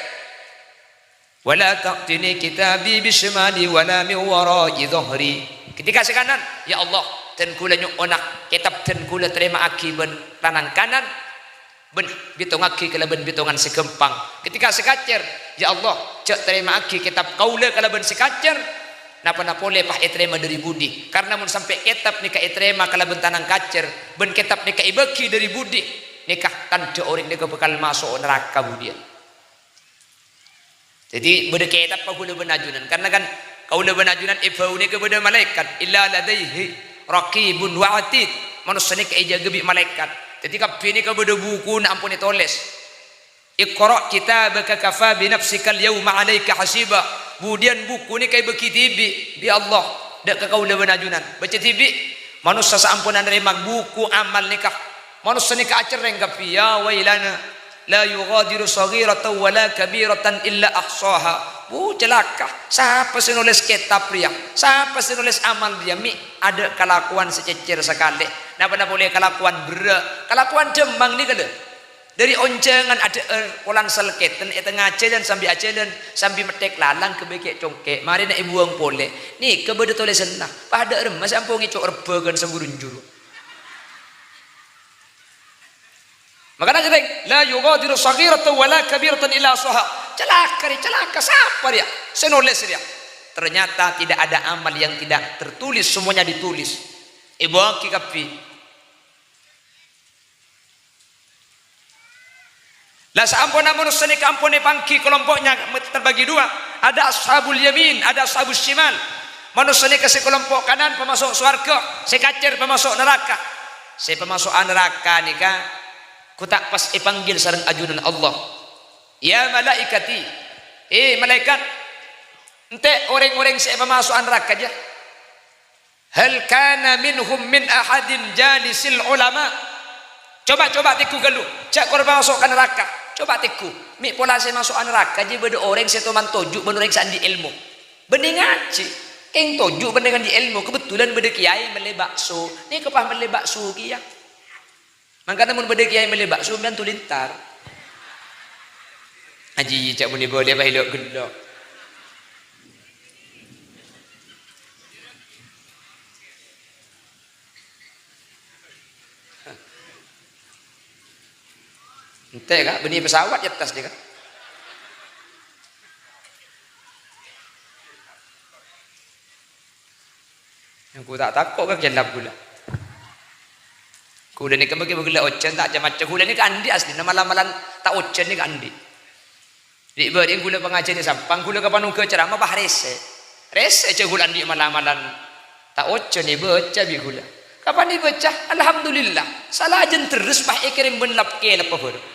"Wa la ta'tini kitabi bishimali wa la min wara'i dhahri." Ketika sè kanan, "Ya Allah, dân kaulâ nyo'ona kètab dân kaulâ tarèma'aghi bân tanang kanan, bân bitongaghi kalabân bitongan sè ghâmpang." Ketika sè kacèr, "Ya Allah, jhâ' tarèma'aghi kètab kaulâ kalabân sè kacèr, napa-napa polè pas ètarèma dâri budi." Karna mon sampè' kètab nèka ètarèma kalabân tanang kacèr, bân kètab nèka èbâghi dâri budi, nèka tandhâ orèng nèka bhâkal maso' naraka budiyân. Dhâddhi, bâdâ kètab kaulâ bân ajunan. Karna kan kaulâ bân ajunan è bâu nèka bâdâ malaèkat. "Illa ladaihi raqibun wa atid." Manossa nèka èjâgâ bi' malaèkat. Dhâddhi, kabbhi nèka bâdâ bukuna ampon ètolès. "Iqra' kitabaka kafa bi nafsikal yauma 'alaika hasiba." Budiyân buku nèka èbâghi dhibi' bi' Allah dâ' ka kaulâ bân ajunan. Bâca dhibi', manossa saamponna narèma buku amal nèka. Manossa nèka acerrèng kabbhi, "Ya wailana, la yughadiru shaghiratan wa la kabiratan illa ahsaha." Bu, calaka. Sapa sè nolès kètab rèya? Sapa sè nolès amal rèya? Mè' adâ' kalakowan sè cècèr sakalè. Napa-napa polè kalakowan berrâ', kalakowan dhâmmang nèka lho. Dâri onjhângan adhâ'âr, polang salkèdhân è tengnga jhâlân sambi ajhâlân, sambi mettèk lalang ghâbây kè' congkè', marèna èbuwâng polè. Nèka bâdâ tolèsanna, padâ remma sè ampon ngèco' rebbhâghân saburun juru. Makana sèrèng, "La yughadiru shaghiratan wa la kabiratan illa ahsaha." Calaka rèya, calaka, sapa rèya sè nolès rèya? Ternyata tidak ada amal yang tidak tertulis, semuanya ditulis. Èbuwângaghi kabbhi. La saamponna manossa nèka ampon èpangghi kalompo'na terbagi dua, ada ashabul yamin, ada ashabus shimal. Manossa nèka sè kalompo' kanan pamaso' sowarghâ, sè kacèr pamaso' naraka. Sè pamaso'a naraka nèka ghu ta' pas èpanggil sareng ajunan Allah. "Ya malaikati, è malaèkat, èntè' orèng-orèng sè èpamaso'a naraka jâ." "Hal kana minhum min ahadin jalisil ulama?" Coba, coba tèngghu ghâllu, jhâ' kor maso' ka naraka. Coba tèngghu, mè' pola sè maso'a naraka jiyâ bâdâ orèng sè toman toju' bân orèng sè andi' èlmo. Bânnè ngajhi, kèng toju' bân orèng andi' èlmo, kebetulan bâdâ kèyaè mellè bakso. Nèka pas mellè bakso kèya. Mangkana mon bâdâ kèyaè mellè bakso, sampèyan toju' entar. Ajiyâ, ca'na mon èbâliyâ pas èlo' ghellâ'. Èntè', Ka', bânnè pesawat è attas, Ka'. Engko' ta' tako' ka kelap ghulâ. Ghulâ nèka mangkè ghellâ' ojhân ta' ca-maca. Ghulâ nèka andi' asli, na-, mala-malan ta' ojhân nèka andi'. Ri'-bâri'ân ghulâ pangajiyân è Sampang, ghulâ kapan ongghâ ceramah, bâh rèsè. Rèsè jhâ' ghulâ andi' mala-malan ta' ojhân èbâca bi' ghulâ. Kapan èbâca? Alhamdulillah. Salajân terros bâh èkèrèm bân lap-, kèlap bhâreng.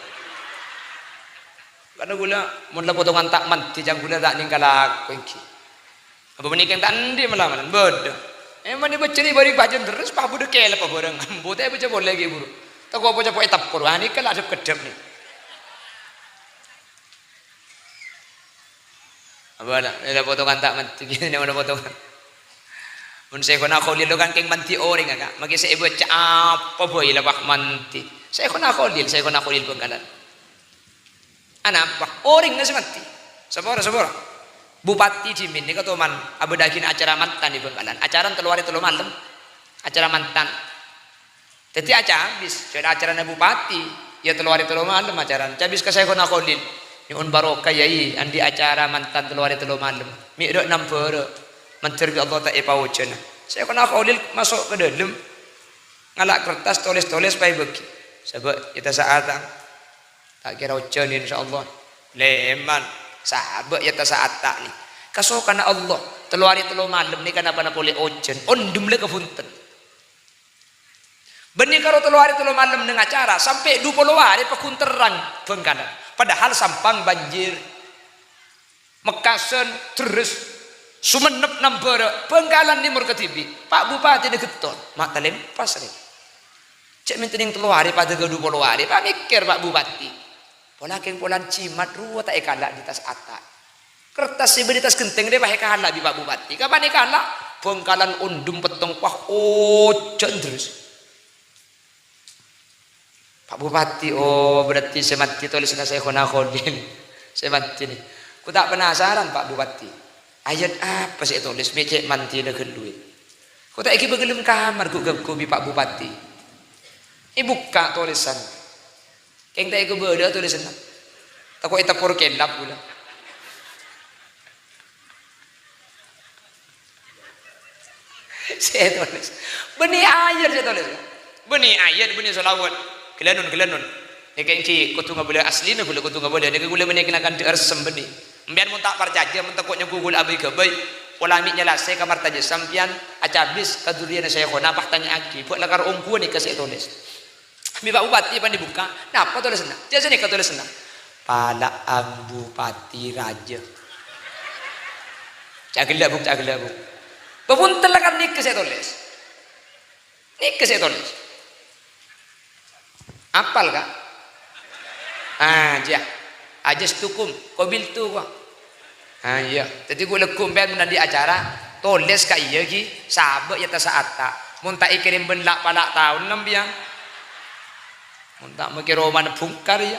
Karna ghulâ mon la potongan ta' mandhi, ca'na ghulâ ta' nèng kalako èngghi. Apa panèka ta' andi' mala-malan? Bâdâ. Emang èbâca ri'-bâri'ân bâh jhân terros, bâh bâdâ kèlap bhâreng. Ambu ta' èbâca polè ghi' buru. Tako' poco-poco èteppor. Wah, nèka la dhep-keddhep nè. Apa la, la potongan ta' mandhi, ghi' nèng potongan. Mon Syaikhona Kholil lo kan kèng mandhi orèng, Ka'. Mangkè sè èbâca apa bhâi la bâh mandhi. Syaikhona Kholil, Syaikhona Kholil Bhângkalan. Anapa? Orèngnga sè mandhi. Sapora, sapora. Bupati dhimèn nèka toman abâdâ'âghin acara mantan è Bhângkalan. Acarana tello arè tello malem. Acara mantan. Dhâddhi acabis, jhâ' acarana bupati, ya tello arè tello malem acarana. Cabis ka Syaikhona Kholil. Nyo'on barokah, Yai, andi' acara mantan tello arè tello malem. Mè' dâ' nambârâ. Mandhâr bi' Allah ta' èpaojhâna. Syaikhona Kholil maso' ka dâlem. Ngala' kertas, tolès-tolès, pas èbâghi. Sabâ' kita sa'atan. Ta' kèra ojhân, insyaallah. Lèman. Sabâ' ya ta' saatta' nè. Kasokanna Allah, tello arè tello malem nèka napa-napa polè ojhân, ondhem la kabhunten. Bânnè karo tello arè tello malem neng acara, sampè' du polo arè paggun terrang Bhângkalan. Padahal Sampang banjir. Mekkasân, Dherrès, Songennep nambârâ', Bhângkalan nèmor kadhibi'. Pa' Bupatèna ghetton, ma' talèmpas rè. Cè' mènta neng tello arè padâ ka du polo arè, pa' mèkkèr Pa' Bupati. Pola kèng polana Jimat rowa ta' èkala' di attas atta'. Kertas sè bâdâ di attas ghentèng rè pas èkala' bi' Pa' Bupati. Kapan èkala'? Bhângkalan ondhem pettong pas ojhân dherrès. Pa' Bupati, oh, berarti sè mandhi tolèsanna Syaikhona Kholil. Sè mandhi nè. Ku ta' penasaran, Pa' Bupati. Ayat apa sè ètolès? Mè' cè' mandhina ghâllu, è. Ku ta' èghibâ ghâlem kamar, ghu-, ghu-, ghu bi' Pa' Bupati. Èbukka' tolèsan. Kèng ta' èghibâ bâdâ tolèsanna. Tako' èteppor kèlap ghulâ. Sè ètolès. Bânnè ayat sè ètolès. Bânnè ayat, bânnè shalawat. Ghâlânon, ghâlânon. Nèka èngghi kodhu ngabâlâ aslina ghulâ, kodhu ngabâlâ. Nèka ghulâ bânnè kèna kandhâ arsem bânnè. Sampèyan mon ta' parcajâ, mon tako' nyangghu ghulâ abâi-ghâbây, pola mè' nyalase ka martaja sampèyan, acabis ka dhurriyâna Syaikhona, pas tanya'aghi, bâ' la karo ongghuwân nèka sè ètolès. Bi' Pa' Bupati pan èbukka', napa tolèsanna? Jhâ' sanèka tolèsanna. Pala'ang Bupati Rajâ. Ca' ghellâ', Bu', ca' ghellâ', Bu'. Bâ, bhunten, la kan nèka sè ètolès. Nèka sè ètolès. Apal, Ka'? Ah, jiyâ. Ajastukum, qabiltu, Ka'. Ah, iyâ. Dhâddhi, ghu-, lagghu' sampèyan mon andi' acara, tolès ka iyâ, ghi, sabâ' ya ta' saatta'. Mon ta' èkèrèm bân la'-pala' taon, sampèyan. Mon ta' makè romana bhungkar, iyâ.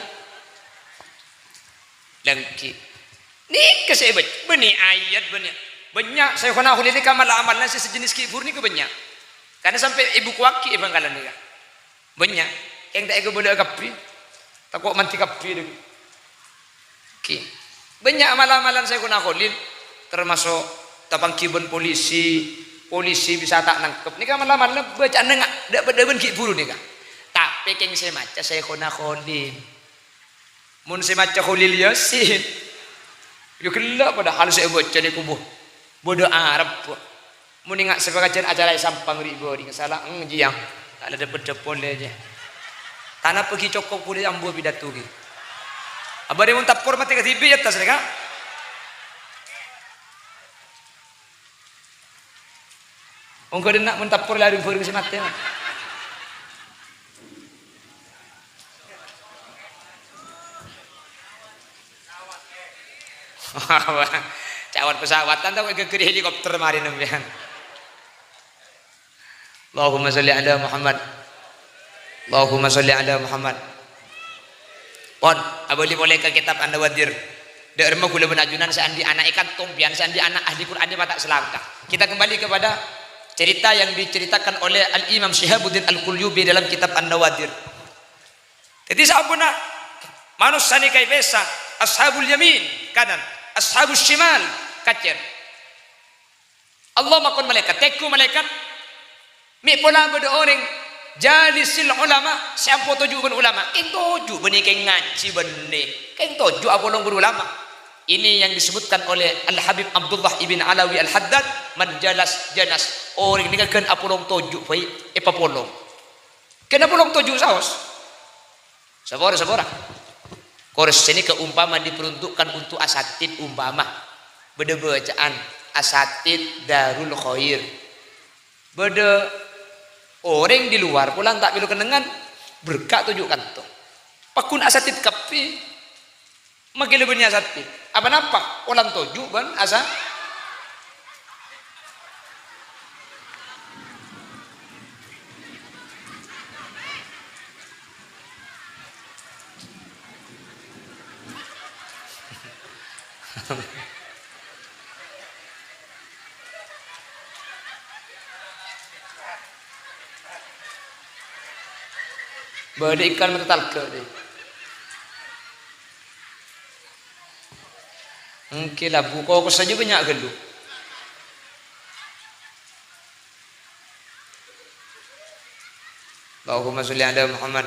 Langghi'. Nèka sè èbaca, bânnè ayat, bânnè. Bânnya', Syaikhona Kholil nèka amal-amalan sè sejenis ghi' bhuru nèka bânnya'. Karna sampè' èbukowaghi è Bhângkalan nèka. Bânnya', kèng ta' èkabâlâ'â kabbhi. Tako' mandhi kabbhi, dhu. Oke. Bânnya' amal-amalan Syaikhona Kholil, termasuk tapangghi bân polisi, polisi bisa ta' nangkep. Nèka amal-amalan bâca'anna nga-, dha'-, dha'-, bân ghi' bhuru nèka. Tapè kèng sè maca Syaikhona Kholil. Mon sè maca Kholil Yasin, ya ghellâ' padahal sè èbaca nèko, bu, bâdâ Arab, bu. Mon enga' sè pangajiân acara è Sampang ri'-bâri' sala, eng, jiyâ. Ta' la dâpa'-dâpa' polè, jiyâ. Tana paghi cokop polè ambu pidato ghi. Abârè mon tappor matè kadhibi' è attas rèka. Ongghu dhinna' mon tappor la rèng-bhârèng sè matè, Mat. Cawat pesawatan tau gèghèr helikopter marè sampèyan. Allahumma sholli ala Muhammad. Allahumma sholli ala Muhammad. Pon, abâli polè ka kitab An-Nawadir. Dâ' remma ghulâ bân ajunan sè andi' ana' è kanto, sampèyan sè andi' ana' ahli Qur'an nèka ta' salangka. Kita kembali kepada cerita yang diceritakan oleh Al-Imam Syihabuddin Al-Qulyubi dalam kitab An-Nawadir. Dhâddhi, saamponna manossa nèka èpèsa, ashabul yamin, kanan, ashabus shimal, kacèr. Allah makon malaèkat, "Tèngghu malaèkat, mè' pola bâdâ orèng jalisil ulama sè ampo toju' bân ulama." Kèng toju' bânnè kèng ngajhi bânnè. Kèng toju' apolong bân ulama. Ini yang disebutkan oleh Al-Habib Abdullah ibn Alawi Al-Haddad, "Man jalas janas." Orèng nèka ghân apolong toju' bhâi èpapolong. Ghân apolong toju' saos. Sapora, sapora. Korsè nèka umpama diperuntukkan untuk asatid, umpama. Bâdâ bâcaan asatid Darul Khair. Bâdâ orèng di luar polana ta' mèlo kennengngan, berka' toju' kanto. Paggun asatid kabbhi. Maghi la bânnè asatid. Apa napa? Polana toju' bân asa. Bâdâ ikan mata talga, deh. Èngghi la, Bu, kokos saja bânnya' ghâllu. Allahumma sholli ala Muhammad.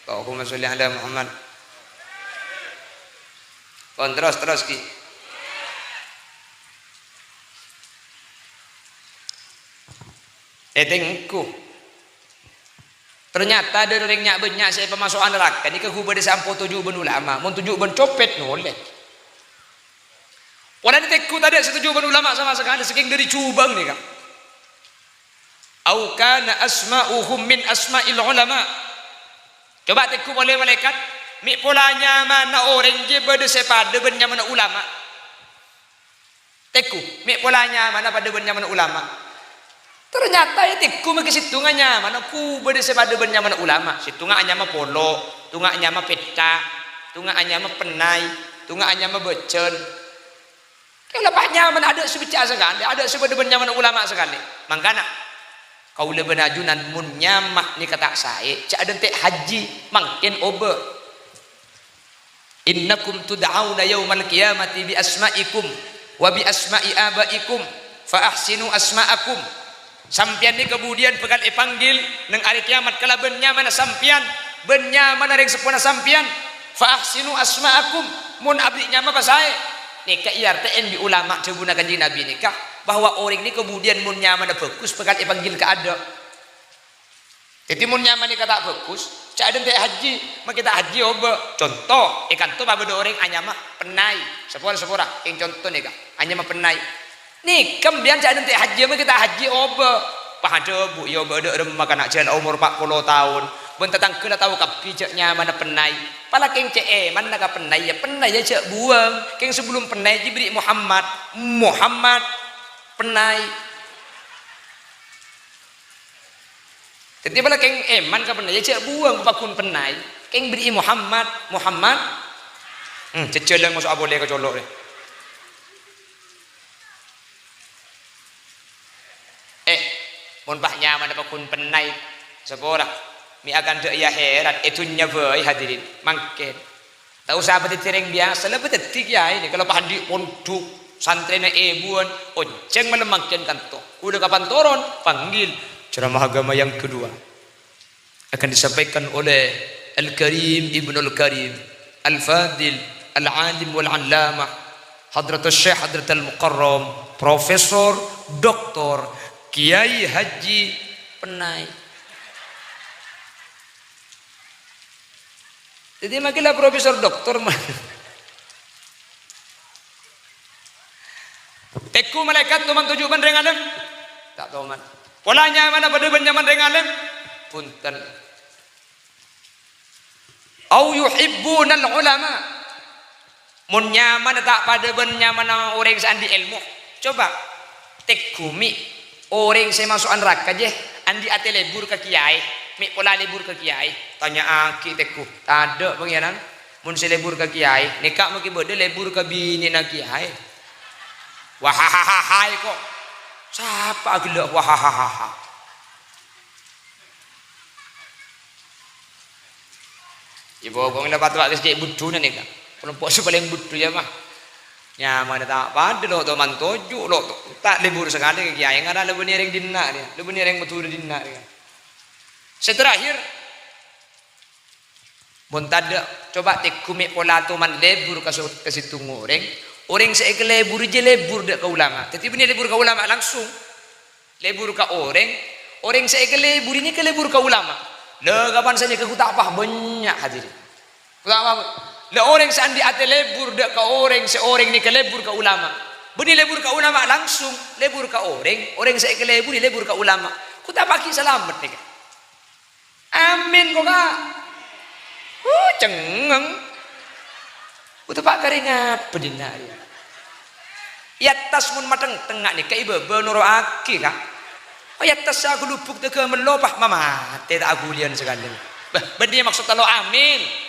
Allahumma sholli ala Muhammad. Pon terros, terros, Ki. Ètèngghu. Ternyata dhâri orèng nya'-bânnya' sè èpamaso'a naraka nèka ghubâdhâ sè ampo toju' bân ulama. Mon toju' bân copet, nolè. Polana tèngghu tadâ' sè toju' bân ulama sama sakalè, sakèng dhâri jhubâng nèka. "Au kana asma'uhum min asma'il ulama." Coba tèngghu polè malaèkat, mè' pola nyamana orèng jiyâ bâdâ sè padâ bân nyamana ulama. Tèngghu, mè' pola nyamana padâ bân nyamana ulama. Ternyata è tèngghu mangkè sèttonga nyamana ghubâdhâ sè padâ bân nyamana ulama. Sèttonga anyama Polo, sèttonga anyama Pètta, sèttonga anyama Pennai, sèttonga anyama Bâjân. Kèng la pas nyamana adâ' sè becca'a sakalè, adâ' sè padâ bân nyamana ulama sakalè. Mangkana, kaulâ bân ajunan mon nyama nèka ta' saè, jhâ' adântè' hajji, mangkèn obâ. "Innakum tud'auna yaumal qiyamati bi asma'ikum wa bi asma'i aba'ikum, fa ahsinu asma'akum." Sampèyan nèka budiyân bhâkal èpanggil neng arè kèyamat kalabân nyamana sampèyan bân nyamana rèng seppona sampèyan. "Fa ahsinu asma'akum," mon abâli nyama pasaè. Nèka èartè'è bi' ulama dhâbuna Kanjeng Nabi nèka, bahwa orèng nèka budiyân mon nyamana bhâghus bhâkal èpanggil kaadâ'. Dhâddhi, mon nyama nèka ta' bhâghus, jhâ' adântè' hajji, mangkè ta' hajji obâ. Conto, è kanto pabâdâ orèng anyama Pennai. Sapora, sapora, kèng conto nèka, anyama Pennai. Nèka sampèyan jhâ' adântè' hajji, mangkè ta' hajji obâ. Pas adhâbu, iyâ obâ dâ' remma kana' jhâ' la omor empat puluh taon. Bân tatangghâ la tao kabbhi jhâ' nyamana Pennai. Pala kèng cè' èmanna ka Pennai, iyâ Pennai iyâ jhâ' buwâng. Kèng sabellum Pennai jiyâ bherri' Muhammad. Muhammad Pennai. Dhâddhi, pala kèng èman ka Pennai, iyâ jhâ' buwâng pagghun Pennai. Kèng bherri'i Muhammad, Muhammad. Hmm, jhâjhâlân maso' apolè ka colo' rè. Eh, mon pas nyamana pagghun Pennai, sapora, mè' akanta iyâ hèran, è dhunnya bhâi, hadirin. Mangkèn. Ta' osa bâdâ rèng biyasa, la bâdâ kèyaè nèka, la pas andi' pondhuk, santrèna èbuwân, onjhâng malem mangkèn kanto. Kaulâ kapan toron, panggil ceramah agama yang kedua akan disampaikan oleh Al-Karim Ibnul Karim, Al-Fadil, Al-Alim wal Allamah, Hadratus Syekh Hadratal Mukarram, Profesor Doktor Kiai Haji Pennai. Dhâddhi, mangkèn la profesor doktor, ma-, tèngghu malaèkat toman toju' bân rèng alèm? Ta' toman. Pola nyamana padâ bân nyamana rèng alèm? Bhunten. Au yuhibbunal ulama. Mon nyamana ta' padâ bân nyamana orèng sè andi' èlmo, coba tèngghu mè' orèng sè maso'a naraka jiyâ andi' atè lebur ka kiyaè, mè' pola lebur ka kiyaè. Tanya'aghi tèngghu, tadâ' pangèran. Mon sè lebur ka kiyaè, nèka mangkè bâdâ lebur ka binèna kiyaè. Wahahahahai ko'. Sapa aghellâ' wahahahaha? Iyâ, pokokna la pato' ka sè cè' budhuna nèka. Kalompo' sè palèng budhu, iyâ, mah. Nyamana ta' padâ, lo' toman toju', lo' to-, ta' lebur sakalè ka kiyaè, ngara la bânnè rèng dinna' rèya, la bânnè rèng Madhurâ dinna' rèya. Sè terakhir, mon tadâ', coba tèngghu mè' pola toman lebur ka so-, ka sèttong orèng, orèng sè èkaleburi jiyâ lebur dâ' ka ulama. Dhâddhi bânnè lebur ka ulama langsung. Lebur ka orèng, orèng sè èkaleburi nèka lebur ka ulama. La, kapan sanèka ghu ta' pas bânnya', hadirin. Ghu ta' pas. La, orèng sè andi' atè lebur dâ' ka orèng sè orèng nèka lebur ka ulama. Bânnè lebur ka ulama langsung, lebur ka orèng, orèng sè èkaleburi lebur ka ulama. Ghu ta' pas ghi' salamet nèka. Amin, ko, Ka'. Uh, cengngeng. Utuh, Pa', karè ngapa dinna' rèya? È attas mon mathengtheng nga' nèka è bâbâ noro'aghi, Ka'. Oh, è attas sè aghulubuk tèghâ mello, Pa', mamatè ta' aghuliyân sakalè. Bâh, bânnè maksod talo amin.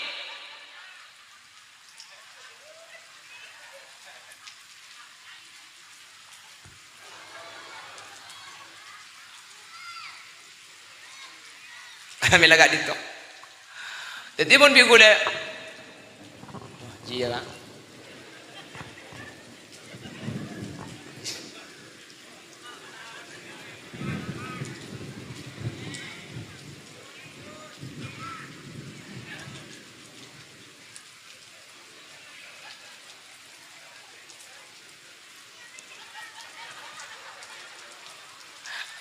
Mèla ka'dinto. Dhâddhi, mon bi' ghulâ, jiyâ, Ka'.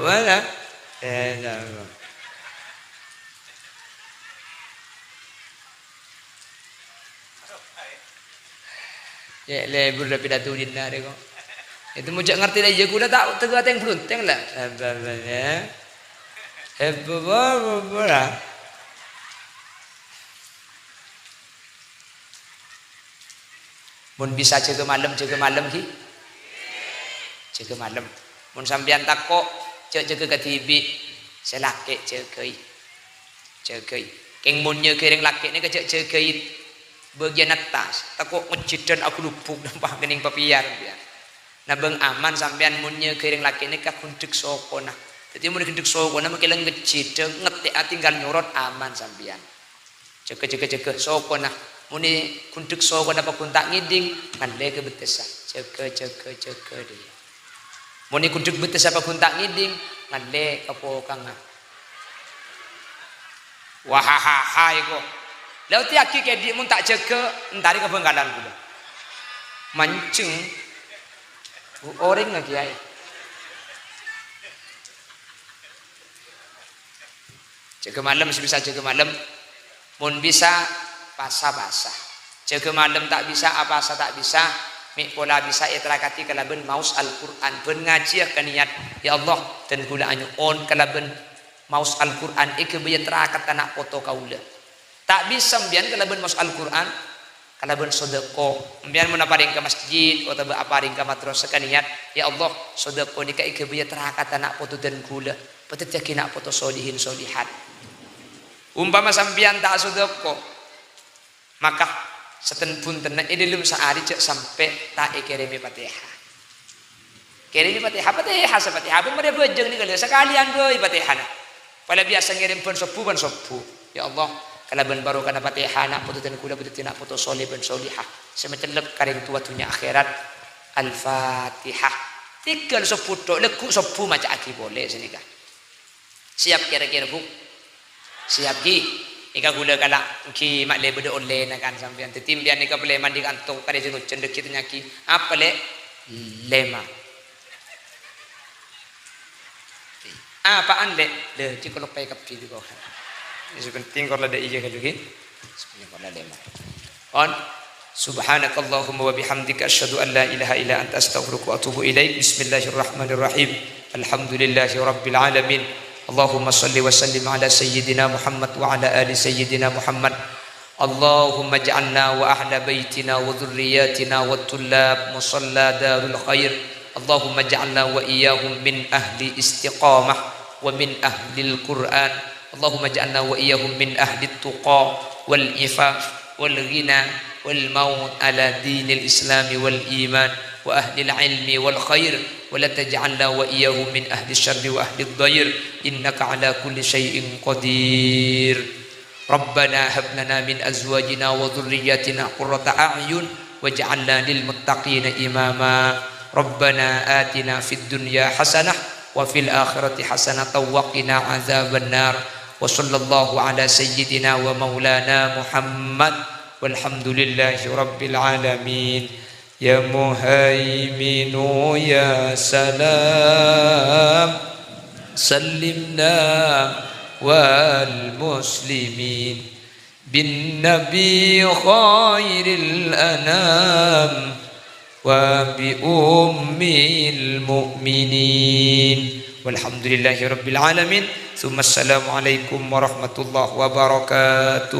Apa-apa, ya? Eh, ya. Cè' lebur dâ' pidato dinna' rè, ko'. Itu mo jhâ' ngartè la iyâ, ghulâ ta' tega atèng bluntèng, la. Apa-apa, ya. Apa-apa, apa-apa, la. Mon bisa jâgâ malem, jâgâ malem, ghi. Jâgâ malem. Mon sampèyan tako', jhâ' jâgâ kadhibi'. Sè lakè' jâgâi. Jâgâi. Kèng mon nyagâi rèng lakè' nèka jhâ' jâgâi bâgiyân attas. Tako' masjidhân aghulubuk napa kènèng papèyan, sampèyan. Nah, bâng aman sampèyan mon nyagâi rèng lakè' nèka ghundhek sokona. Dhâddhi, mon ghundhek sokona, makè lèng masjidhâ ngettè'a tinggal nyorot, aman sampèyan. Jâgâ, jâgâ, jâgâ sokona. Mon è ghundhek sokona paggun ta' ngèdhing, ngallè ka bettessa. Jâgâ, jâgâ, jâgâ, dhiyâ. Mon è ghundhek bettessa paggun ta' ngèdhing, ngallè ka pokangnga. Wahahaha, iko. La, otèyaghi kèdhi' mon ta' jâgâ, entarè ka Bhângkalan kaulâ. Manjheng. Bu orèng lagi aè. Jâgâ malem, sè bisa jâgâ malem. Mon bisa, pasa-pasa. Jâgâ malem ta' bisa, apasa ta' bisa, mè' pola bisa èterakadi kalabân maos Al-Qur'an. Bân ngajhiyâ ka niyat, "Ya Allah, dân kaulâ anyo'on kalabân maos Al-Qur'an èghâbâyâ trakadhâ ana' poto kaulâ." Ta' bisa sampèyan kalabân maos Al-Qur'an, kalabân sodâko. Sampèyan mon aparèng ka masjid otabâ aparèng ka madrasah ka niyat, "Ya Allah, sodâko nèka èghâbâyâ trakadhâ ana' poto dân kaulâ, padhâddhiyâghi ana' poto solihin solihat." Ompama sampèyan ta' sodâko, maka sèten-bhuntenna è dhâlem saarè jhâ' sampè' ta' èkèrèmè Fatihah. Kèrèmè Fatihah, Fatihah, sè Fatihah. Apa marè abhâjâng nèka lè, sakalèyan bhâi Fatihana. Pola biyasa ngèrèm bân sobbhu, bân sobbhu. Ya Allah, kalabân barokana Fatihah, ana' poto dân kaulâ, bâdâddhi ana' poto soleh bân solihah. Sè macellep ka rèng towa dhunnya akhèrat. Al-Fatihah. Tèghâl sobbhu tho', lagghu' sobbhu maca'aghi polè sanèka. Siap kira-kira, Bu? Siap, ghi. Nèka kaulâ kala' ghi ma'lè bâdâ ollèna kan sampèyan. Dhâddhi sampèyan nèka polè mandi kanto karè jhân-ojhân dhâggi' tanya'aghi, "Apa, Lè'?" "Lèma'." "Apaan, Lè'?" "Lè, cè' kalopaè kabbhi, ghi, kok." Sè penting kor la dâ' iyâ ghâllu, ghi. Sè penting kor la lèma'. Pon. Subhanakallahumma wa bihamdika, asyhadu an la ilaha illa anta, astaghfiruka wa atubu ilaik. Bismillahirrahmanirrahim. Alhamdulillahi rabbil alamin. Allahumma shalli wa sallim ala sayyidina Muhammad wa ala ali sayyidina Muhammad. Allahumma ij'alna wa ahla baitina wa dzurriyyatina wa tullab musalla Darul Khair. Allahumma ij'alna wa iyyahum min ahli istiqamah wa min ahlil Qur'an. Allahumma ij'alna wa iyyahum min ahlit tuqa wal ifaf wal ghina wal maut ala dinil Islami wal iman wa ahlil ilmi wal khair, wa la taj'alna wa iyyahum min ahli syarri wa ahli dhair, innaka ala kulli syai'in qadir. Rabbana hab lana min azwajina wa dzurriyyatina qurrata a'yun waj'alna lil muttaqina imama. Rabbana atina fid dunya hasanah wa fil akhirati hasanatan wa qina adzabannar. Wa sallallahu ala sayyidina wa maulana Muhammad, walhamdulillahi rabbil alamin. Ya Muhaiminu ya Salam, sallimna wal muslimin. Bin Nabi khairil anam wa bi ummil mu'minin. Walhamdulillahi rabbil alamin. Tsumma assalamualaikum warahmatullahi wabarakatuh.